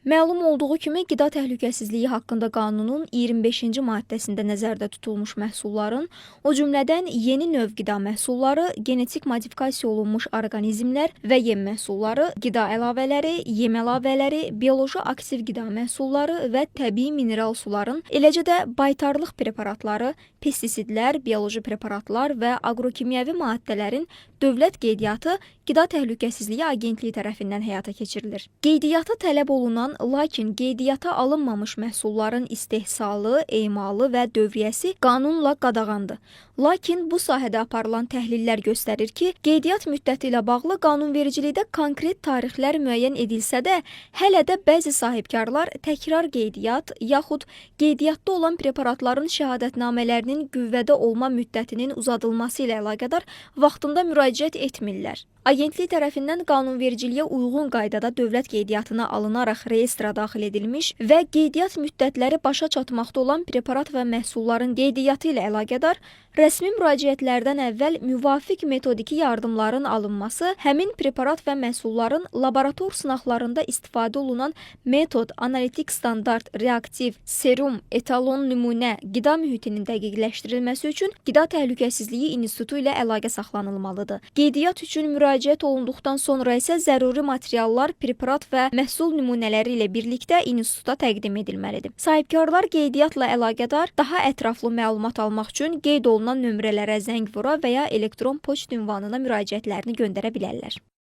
Məlum olduğu kimi, Qida Təhlükəsizliyi haqqında qanunun 25-ci maddəsində nəzərdə tutulmuş məhsulların, o cümlədən yeni növ qida məhsulları, genetik modifikasiya olunmuş orqanizmlər və yem məhsulları, qida əlavələri, yem əlavələri, bioloji aktiv qida məhsulları və təbii mineral suların, eləcə də baytarlıq preparatları, pestisidlər, bioloji preparatlar və aqrokimyəvi maddələrin dövlət qeydiyyatı Qida Təhlükəsizliyi Agentliyi tərəfindən həyata keçirilir. Qeydiyyata tələb olunan, lakin qeydiyyata alınmamış məhsulların istehsalı, emalı və dövriyyəsi qanunla qadağandır. Lakin bu sahədə aparılan təhlillər göstərir ki, qeydiyyat müddəti ilə bağlı qanunvericilikdə konkret tarixlər müəyyən edilsə də, hələ də bəzi sahibkarlar təkrar qeydiyyat yaxud qeydiyyatda olan preparatların şəhadətnamələrinin qüvvədə olma müddətinin uzadılması ilə əlaqədar vaxtında müraciət etmirlər. Agentlik tərəfindən qanunvericiliyə uyğun qaydada dövlət qeydiyyatına alınaraq reyestrə daxil edilmiş və qeydiyyat müddətləri başa çatmaqda olan preparat və məhsulların qeydiyyatı ilə əlaqədar rəsmi müraciətlərdən əvvəl müvafiq metodiki yardımların alınması, həmin preparat və məhsulların laborator sınaqlarında istifadə olunan metod, analitik standart, reaktiv, serum, etalon nümunə, qida mühitinin dəqiqləşdirilməsi üçün Qida Təhlükəsizliyi İnstitutu ilə əlaqə saxlanılmalıdır. Qeydiyyat üçün müraciət olunduqdan sonra isə zəruri materiallar preparat və məhsul nümunələri ilə birlikdə instituta təqdim edilməlidir. Sahibkarlar qeydiyyatla əlaqədar daha ətraflı məlumat almaq üçün qeyd olunan nömrələrə zəng vura və ya elektron poçt ünvanına müraciətlərini göndərə bilərlər.